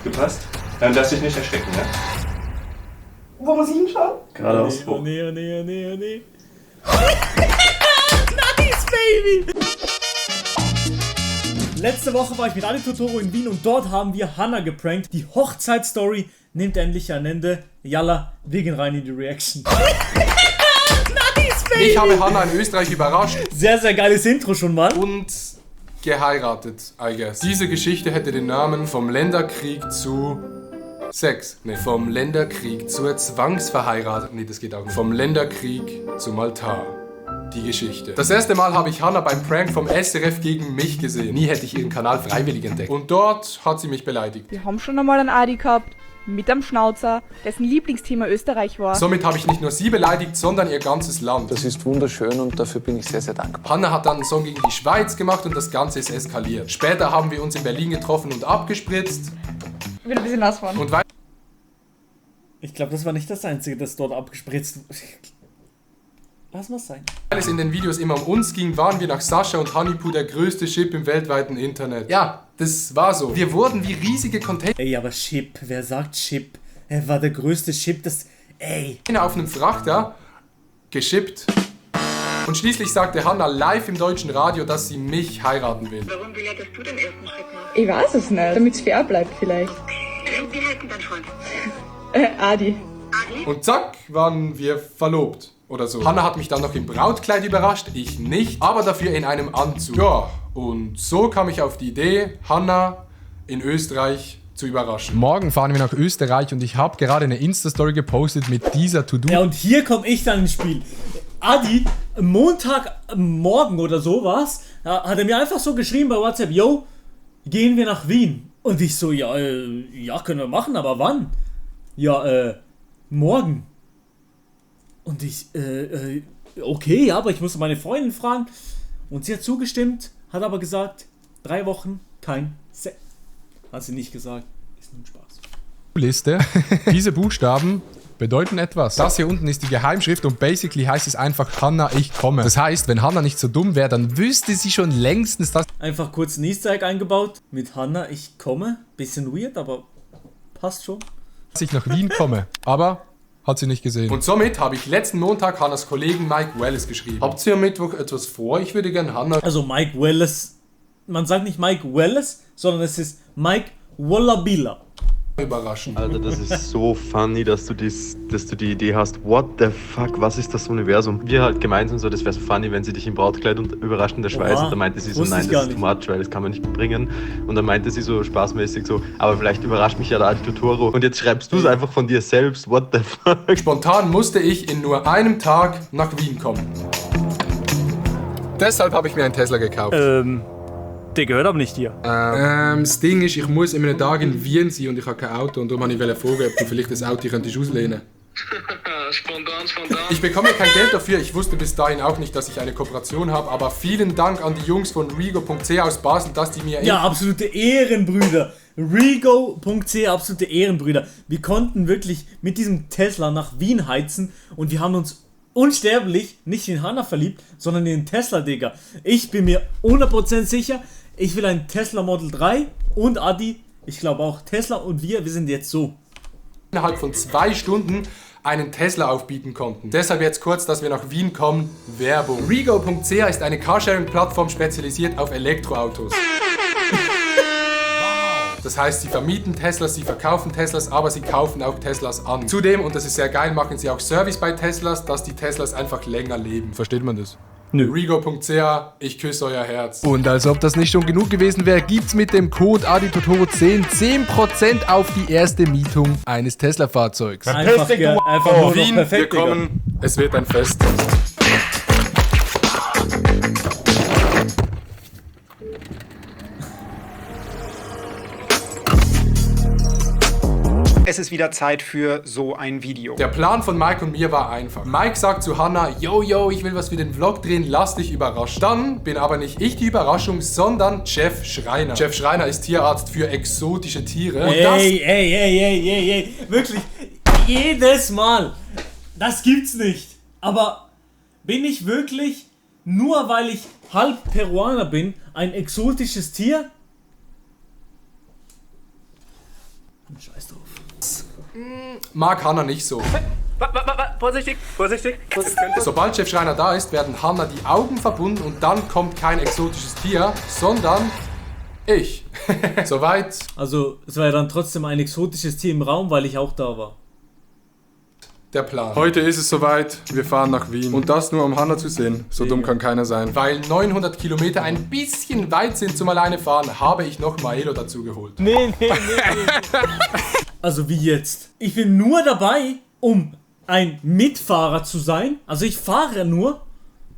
aufgepasst. Lass dich nicht erschrecken, ne? Wo muss ich hinschauen? Geradeaus. Oh nee. Nice, baby! Letzte Woche war ich mit Adi Totoro in Wien und dort haben wir Hannah geprankt. Die Hochzeitsstory nimmt endlich ein Ende. Yalla, wir gehen rein in die Reaction. Nice, baby! Ich habe Hannah in Österreich überrascht. Sehr, sehr geiles Intro schon mal. Und geheiratet, I guess. Diese Geschichte hätte den Namen vom Länderkrieg zu Sex. Ne, vom Länderkrieg zur Zwangsverheiratung. Ne, das geht auch nicht. Vom Länderkrieg zum Altar. Die Geschichte. Das erste Mal habe ich Hannah beim Prank vom SRF gegen mich gesehen. Nie hätte ich ihren Kanal freiwillig entdeckt. Und dort hat sie mich beleidigt. Wir haben schon einmal einen Adi gehabt, mit einem Schnauzer, dessen Lieblingsthema Österreich war. Somit habe ich nicht nur sie beleidigt, sondern ihr ganzes Land. Das ist wunderschön und dafür bin ich sehr, sehr dankbar. Hannah hat dann einen Song gegen die Schweiz gemacht und das Ganze ist eskaliert. Später haben wir uns in Berlin getroffen und abgespritzt. Ich bin ein bisschen nass geworden. Und weil Ich glaube, das war nicht das Einzige, das dort abgespritzt wurde. Lass mal sein. es in den Videos immer um uns ging, waren wir nach Sascha und Honeypoo der größte Chip im weltweiten Internet. Ja, das war so. Wir wurden wie riesige Container Ey, aber Chip, wer sagt Chip? Er war der größte Chip, das... Ey. auf einem Frachter geschippt. Und schließlich sagte Hannah live im deutschen Radio, dass sie mich heiraten will. Warum will er, dass du den ersten Schritt machst? Ich weiß es nicht, damit es fair bleibt vielleicht. Wie heißt denn dein Freund? Adi. Adi? Und zack, waren wir verlobt. Oder so. Hannah hat mich dann noch im Brautkleid überrascht, ich nicht, aber dafür in einem Anzug. Ja, und so kam ich auf die Idee, Hannah in Österreich zu überraschen. Morgen fahren wir nach Österreich und ich habe gerade eine Insta-Story gepostet mit dieser To-Do. Ja, und hier komme ich dann ins Spiel. Adi, Montagmorgen oder so war's, hat er mir einfach so geschrieben bei WhatsApp, yo, gehen wir nach Wien. Und ich so, ja, können wir machen, aber wann? Ja, morgen. Und ich, okay, ja, aber ich musste meine Freundin fragen. Und sie hat zugestimmt, hat aber gesagt, 3 Wochen kein Sex. Hat sie nicht gesagt, ist nur ein Spaß. Liste. Diese Buchstaben bedeuten etwas. Das hier unten ist die Geheimschrift und basically heißt es einfach Hannah, ich komme. Das heißt, wenn Hannah nicht so dumm wäre, dann wüsste sie schon längstens, dass Einfach kurz ein Easter Egg eingebaut. Mit Hannah, ich komme. Bisschen weird, aber passt schon. ich nach Wien komme. Aber hat sie nicht gesehen. Und somit habe ich letzten Montag Hannahs Kollegen Mike Wallace geschrieben. Habt ihr am Mittwoch etwas vor? Ich würde gerne Hannah... Also Mike Wallace, man sagt nicht Mike Wallace, sondern es ist Mike Wallabilla. überraschen. Alter, das ist so funny, dass du die Idee hast. What the fuck, was ist das Universum? Wir halt gemeinsam so, das wäre so funny, wenn sie dich im Brautkleid und überrascht in der Schweiz. Oha, Und dann meinte sie so, wusste nein, ich das gar ist nicht. too much, weil das kann man nicht bringen. Und dann meinte sie so spaßmäßig so, aber vielleicht überrascht mich ja der Adi Totoro. Und jetzt schreibst du es einfach von dir selbst. What the fuck? Spontan musste ich in nur einem Tag nach Wien kommen. Deshalb habe ich mir einen Tesla gekauft. Der gehört aber nicht dir. Das Ding ist, ich muss in einem Tag in Wien sein und ich habe kein Auto. Und darum wollte ich fragen, ob du vielleicht das Auto könntest auslehnen. Spontan. Ich bekomme kein Geld dafür. Ich wusste bis dahin auch nicht, dass ich eine Kooperation habe. Aber vielen Dank an die Jungs von Rego.ch aus Basel, dass die mir... Ja, absolute Ehrenbrüder. Rego.ch, absolute Ehrenbrüder. Wir konnten wirklich mit diesem Tesla nach Wien heizen und wir haben uns unsterblich nicht in Hannah verliebt, sondern in den Tesla, Digga. Ich bin mir 100% sicher, ich will ein Tesla Model 3 und Adi, ich glaube auch Tesla und wir sind jetzt so. innerhalb von 2 Stunden einen Tesla aufbieten konnten. Deshalb jetzt kurz, dass wir nach Wien kommen. Werbung. Rego.ch ist eine Carsharing-Plattform spezialisiert auf Elektroautos. Das heißt, sie vermieten Teslas, sie verkaufen Teslas, aber sie kaufen auch Teslas an. Zudem, und das ist sehr geil, machen sie auch Service bei Teslas, dass die Teslas einfach länger leben. Versteht man das? Nö. Rego.ch, ich küsse euer Herz. Und als ob das nicht schon genug gewesen wäre, gibt's mit dem Code ADITOTORO10 10% auf die erste Mietung eines Tesla-Fahrzeugs. Einfach, ja, einfach nur noch Wien, perfekt, wir Digga. kommen, es wird ein Fest. Es ist wieder Zeit für so ein Video. Der Plan von Mike und mir war einfach. Mike sagt zu Hannah, yo, ich will was für den Vlog drehen, lass dich überraschen. Dann bin aber nicht ich die Überraschung, sondern Jeff Schreiner. Jeff Schreiner ist Tierarzt für exotische Tiere. Und Ey, wirklich, jedes Mal, das gibt's nicht. Aber bin ich wirklich, nur weil ich halb Peruaner bin, ein exotisches Tier? Scheiß drauf. Mag Hanna nicht so. Vorsichtig. Sobald Chef Schreiner da ist, werden Hanna die Augen verbunden und dann kommt kein exotisches Tier, sondern ich. Soweit Also, es war ja dann trotzdem ein exotisches Tier im Raum, weil ich auch da war. der Plan. Heute ist es soweit, wir fahren nach Wien. Und das nur um Hanna zu sehen. So dumm kann keiner sein. Weil 900 Kilometer ein bisschen weit sind zum alleine fahren, habe ich noch Maelo dazu geholt. Nee. Also wie jetzt? Ich bin nur dabei, um ein Mitfahrer zu sein. Also ich fahre nur.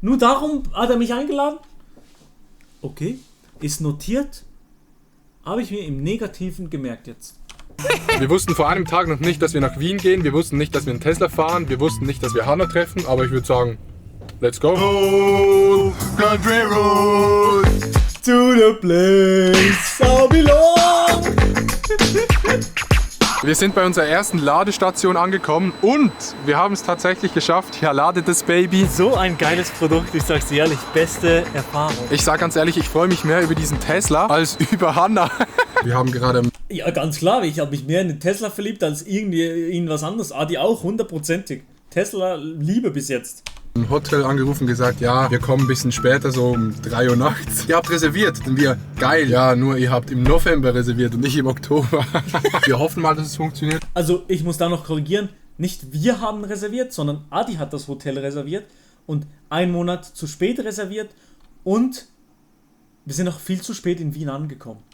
Nur darum hat er mich eingeladen. Okay, ist notiert. Habe ich mir im Negativen gemerkt jetzt. Wir wussten vor einem Tag noch nicht, dass wir nach Wien gehen. Wir wussten nicht, dass wir einen Tesla fahren. Wir wussten nicht, dass wir Hanna treffen. Aber ich würde sagen, let's go. Oh, Country Road. To the place I belong. Wir sind bei unserer ersten Ladestation angekommen und wir haben es tatsächlich geschafft. Hier ladet das Baby. So ein geiles Produkt, ich sag's dir ehrlich, beste Erfahrung. Ich sag ganz ehrlich, ich freue mich mehr über diesen Tesla als über Hanna. Wir haben gerade Ja, ganz klar, ich habe mich mehr in den Tesla verliebt als irgendwas anderes. Adi auch, 100%. Tesla Liebe bis jetzt. im Hotel angerufen und gesagt, ja, wir kommen ein bisschen später, so um 3 Uhr nachts. Ihr habt reserviert. Und wir, geil, ja, nur ihr habt im November reserviert und nicht im Oktober. Wir hoffen mal, dass es funktioniert. Also ich muss da noch korrigieren, nicht wir haben reserviert, sondern Adi hat das Hotel reserviert und 1 Monat zu spät reserviert und wir sind noch viel zu spät in Wien angekommen.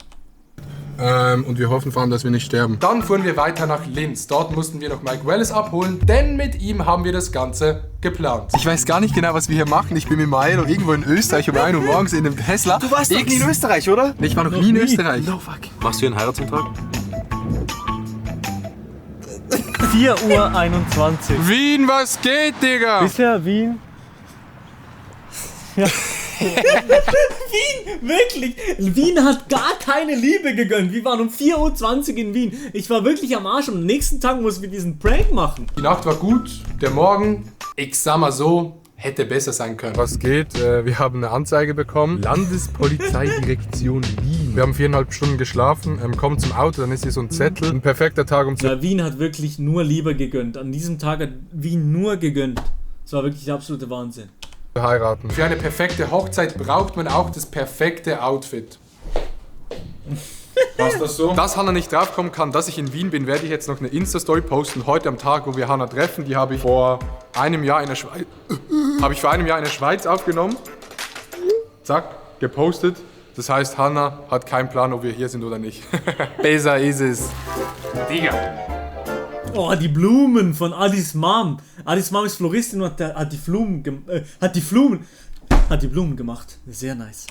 Und wir hoffen vor allem, dass wir nicht sterben. Dann fuhren wir weiter nach Linz. Dort mussten wir noch Mike Wallace abholen, denn mit ihm haben wir das Ganze geplant. Ich weiß gar nicht genau, was wir hier machen. Ich bin mit Milo irgendwo in Österreich um 1 Uhr morgens in einem Tesla. Du warst doch nie in Österreich, oder? Ich war noch nie in Österreich. No fuck. Machst du einen Heiratsantrag? 4:21 Uhr. Wien, was geht, Digga? Bisher Wien. Wirklich, Wien hat gar keine Liebe gegönnt. Wir waren um 4:20 Uhr in Wien. Ich war wirklich am Arsch und am nächsten Tag mussten wir diesen Prank machen. Die Nacht war gut, der Morgen, ich sag mal so, hätte besser sein können. Was geht? Wir haben eine Anzeige bekommen. Landespolizeidirektion Wien. Wir haben 4,5 Stunden geschlafen, kommen zum Auto, dann ist hier so ein Zettel. Ein perfekter Tag um Ja, Wien hat wirklich nur Liebe gegönnt. An diesem Tag hat Wien nur gegönnt. Das war wirklich der absolute Wahnsinn. zu heiraten. Für eine perfekte Hochzeit braucht man auch das perfekte Outfit. Passt das so? Dass Hanna nicht draufkommen kann, dass ich in Wien bin, werde ich jetzt noch eine Insta-Story posten. Heute am Tag, wo wir Hanna treffen, die habe ich vor einem Jahr in der Schweiz aufgenommen. Zack, gepostet. Das heißt, Hanna hat keinen Plan, ob wir hier sind oder nicht. Besser ist es. Digga. Oh, die Blumen von Adis Mom. Adis Mom ist Floristin und hat die Blumen gemacht. Sehr nice.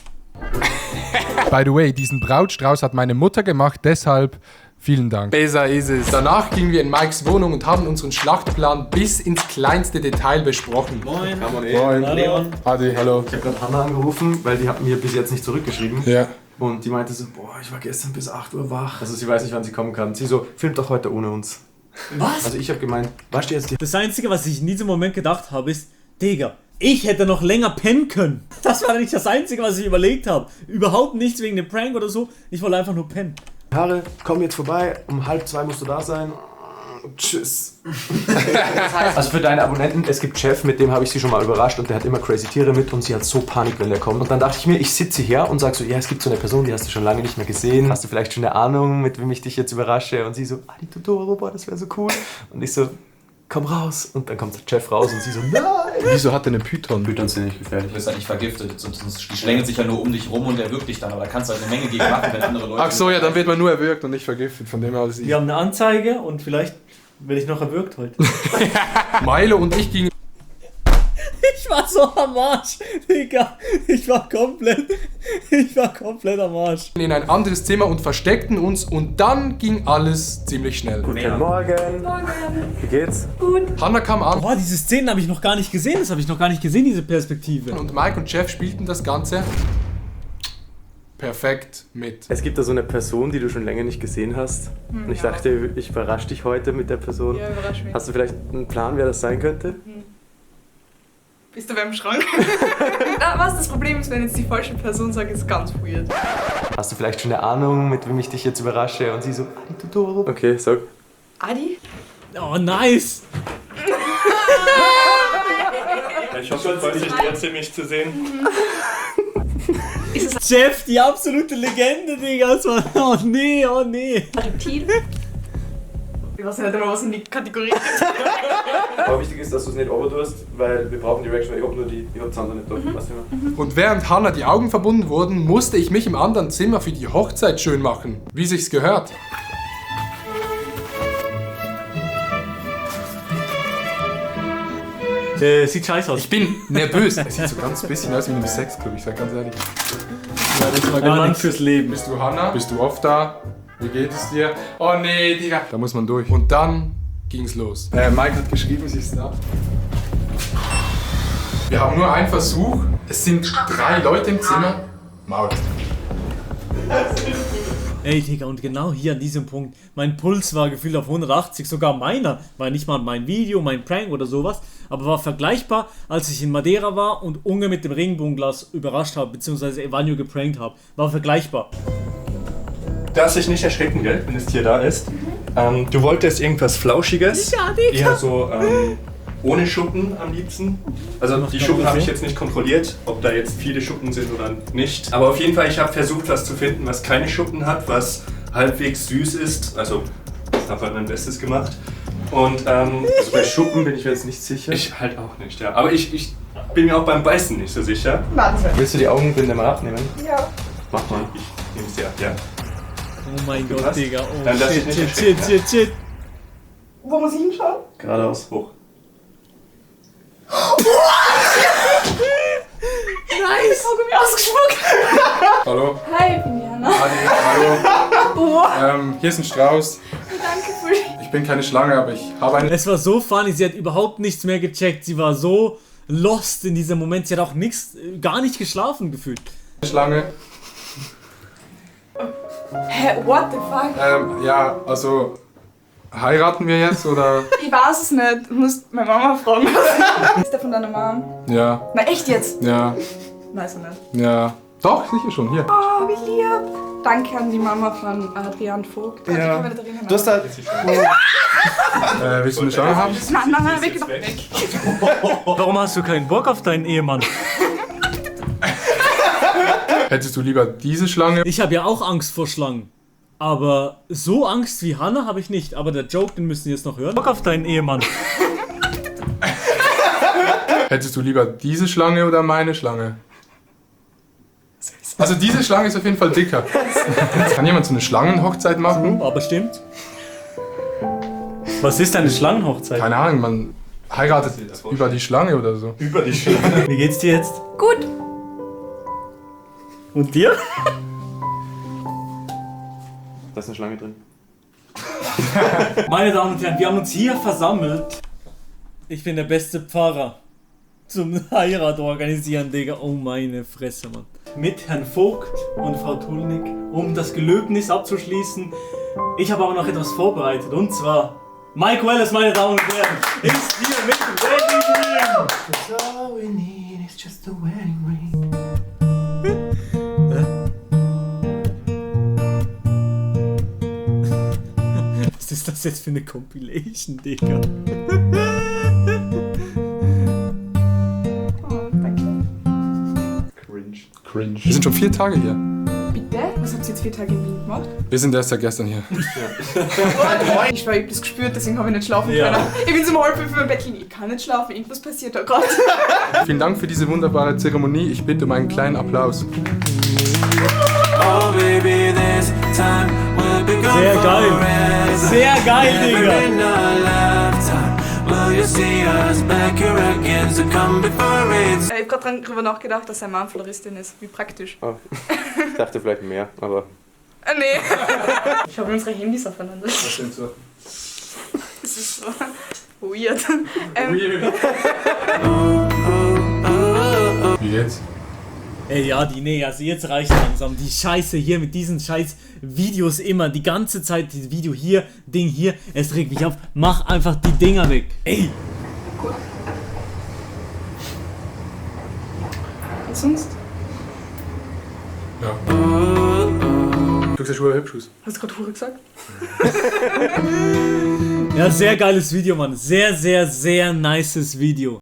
By the way, diesen Brautstrauß hat meine Mutter gemacht, deshalb vielen Dank. Besser ist es. Danach gingen wir in Mikes Wohnung und haben unseren Schlachtplan bis ins kleinste Detail besprochen. Moin. Moin. Leon. Adi, hallo. Ich habe gerade Hanna angerufen, weil die hat mir bis jetzt nicht zurückgeschrieben. Ja. Und die meinte so, boah, ich war gestern bis 8 Uhr wach. Also sie weiß nicht, wann sie kommen kann. Sie so, filmt doch heute ohne uns. Was? Also ich habe gemeint, wasch dir jetzt die... Das Einzige, was ich in diesem Moment gedacht habe, ist, Digga, ich hätte noch länger pennen können. Das war nicht das Einzige, was ich überlegt habe. Überhaupt nichts wegen dem Prank oder so. Ich wollte einfach nur pennen. Haare, komm jetzt vorbei, um 1:30 musst du da sein. Tschüss. Also für deine Abonnenten, es gibt Chef, mit dem habe ich sie schon mal überrascht und der hat immer crazy Tiere mit und sie hat so Panik, wenn der kommt. Und dann dachte ich mir, ich sitze hier und sage so, ja, es gibt so eine Person, die hast du schon lange nicht mehr gesehen. Hast du vielleicht schon eine Ahnung, mit wem ich dich jetzt überrasche? Und sie so, Adi Totoro, boah, das wäre so cool. Und ich so, komm raus. Und dann kommt der Chef raus und sie so, nein. Wieso hat er einen Python? Pythons sind nicht gefährlich. Du bist halt nicht vergiftet, sonst die schlängeln sich ja nur um dich rum und er wirkt dich dann, aber da kannst du halt eine Menge gegen machen, wenn andere Leute... Ach so, ja, dann wird man nur erwürgt und nicht vergiftet, von dem aus. Wir haben eine Anzeige und vielleicht werde ich noch erwürgt heute. Milo und ich gingen Ich war so am Arsch, Digga. Ich war komplett am Arsch. in ein anderes Zimmer und versteckten uns und dann ging alles ziemlich schnell. Guten Morgen. Wie geht's? Hanna kam an Boah, diese Szenen habe ich noch gar nicht gesehen. Das habe ich noch gar nicht gesehen, diese Perspektive. und Mike und Jeff spielten das Ganze perfekt mit. Es gibt da so eine Person, die du schon länger nicht gesehen hast. Und ich dachte, ich überrasche dich heute mit der Person. Ja, überrasch mich. Hast du vielleicht einen Plan, wer das sein könnte? Bist du beim Schrank? Na, was das Problem ist, wenn jetzt die falsche Person sagt, ist ganz weird. Hast du vielleicht schon eine Ahnung, mit wem ich dich jetzt überrasche? Und sie so, Adi Totoro. Okay, sag. Adi? Oh, nice! Ich hoffe, es freut sich trotzdem, mich zu sehen. Ist es Jeff, die absolute Legende, Digga. Oh nee, oh nee. Reptil? Ich weiß nicht einmal, was in die Kategorie gibt. Aber wichtig ist, dass du es nicht overtust, weil wir brauchen die Reaction, ich hab nur die, ich hab das andere nicht da. Weißt du? Und während Hannah die Augen verbunden wurden, musste ich mich im anderen Zimmer für die Hochzeit schön machen. Wie sich's gehört. Sieht scheiße aus. Ich bin nervös. Es sieht so ganz bisschen aus wie in einem Sexclub, ich sag ganz ehrlich. Ja, das war gar nichts fürs Leben. Bist du Hannah? Bist du oft da? Wie geht es dir? Oh nee, Digga. Da muss man durch. Und dann ging's los. Mike hat geschrieben, sie ist da. Wir haben nur einen Versuch. Es sind 3 Leute im Zimmer. Maul. Ey, Digga, und genau hier an diesem Punkt, mein Puls war gefühlt auf 180, sogar meiner. War nicht mal mein Video, mein Prank oder sowas, aber war vergleichbar, als ich in Madeira war und Unge mit dem Regenbogenglas überrascht habe, beziehungsweise Evanio geprankt habe. War vergleichbar. Darfst dich nicht erschrecken, gell, wenn das Tier da ist. Du wolltest irgendwas Flauschiges. Ja, Digga. Eher so ohne Schuppen am liebsten. Also die Schuppen habe ich jetzt nicht kontrolliert, ob da jetzt viele Schuppen sind oder nicht. Aber auf jeden Fall, ich habe versucht, was zu finden, was keine Schuppen hat, was halbwegs süß ist. Also ich habe halt mein Bestes gemacht. Und also bei Schuppen bin ich mir jetzt nicht sicher. Ich halt auch nicht, ja. Aber ich bin mir auch beim Beißen nicht so sicher. Warte. Willst du die Augenbinde mal abnehmen? Ja. Mach mal. Ich nehme sie ab, ja. Oh mein Gott, Was? Digga. Oh, Dann lass ich nicht shit. Wo muss ich hinschauen? Geradeaus, hoch. Nice! Kaugummi ausgespuckt! Hallo? Hi, ich bin Jana. Hallo. Hier ist ein Strauß. Danke für... Ich bin keine Schlange, aber ich habe eine Es war so funny, sie hat überhaupt nichts mehr gecheckt. Sie war so lost in diesem Moment. Sie hat auch gar nicht geschlafen gefühlt. Schlange. Hä, what the fuck? Ja, also heiraten wir jetzt oder? Ich weiß es nicht. Du musst meine Mama fragen. Ist der von deiner Mom? Ja. Na echt jetzt? Ja. Weiß ich nicht. Ja. Doch, sicher schon, hier. Oh, wie lieb. Danke an die Mama von Adrian Vogt. Also, Ja. ich kann mich nicht erinnern. Du hast da. Willst du eine Schlange haben? Nein, weg. Warum hast du keinen Bock auf deinen Ehemann? Hättest du lieber diese Schlange? Ich habe ja auch Angst vor Schlangen. Aber so Angst wie Hannah habe ich nicht. Aber der Joke, den müssen wir jetzt noch hören. Bock auf deinen Ehemann. Hättest du lieber diese Schlange oder meine Schlange? Also diese Schlange ist auf jeden Fall dicker. Kann jemand so eine Schlangenhochzeit machen? Aber stimmt. Was ist eine Schlangenhochzeit? Keine Ahnung, man heiratet über die Schlange oder so. Über die Schlange. Wie geht's dir jetzt? Gut. Und dir? Da ist eine Schlange drin. Meine Damen und Herren, wir haben uns hier versammelt. Ich bin der beste Pfarrer zum Heirat organisieren, Digga. Oh meine Fresse, Mann. Mit Herrn Vogt und Frau Tulnik, um das Gelöbnis abzuschließen. Ich habe aber noch etwas vorbereitet, und zwar Mike Wallace, meine Damen und Herren, ist hier mit dem Wedding Ring. All we need is just a wedding ring. Was ist das jetzt für eine Compilation, Digga? Cringe. Wir sind schon 4 Tage hier. Bitte? Was habt ihr jetzt 4 Tage in Wien gemacht? Wir sind erst seit gestern hier. Ich habe das gespürt, deswegen habe ich nicht schlafen Ja. können. Ich bin so um 4:30 in meinem Bett liegen. Ich kann nicht schlafen, irgendwas passiert da gerade. Vielen Dank für diese wunderbare Zeremonie. Ich bitte um einen kleinen Applaus. Sehr geil. Sehr geil, Digga. Ich habe gerade drüber nachgedacht, dass sein Mann Floristin ist. Wie praktisch. Oh, ich dachte vielleicht mehr, aber. Nee. Ich habe unsere Handys aufeinander. Das stimmt so. Das ist so weird. Wie geht's? Ey, ja, also jetzt reicht langsam. Die Scheiße hier mit diesen scheiß Videos immer. Die ganze Zeit, dieses Video hier, Ding hier. Es regt mich auf. Mach einfach die Dinger weg. Ey. Sonst? Ja. Du siehst schon hübsch aus. Hast du gerade Hure gesagt? Ja, sehr geiles Video, Mann. Sehr, sehr, sehr nices Video.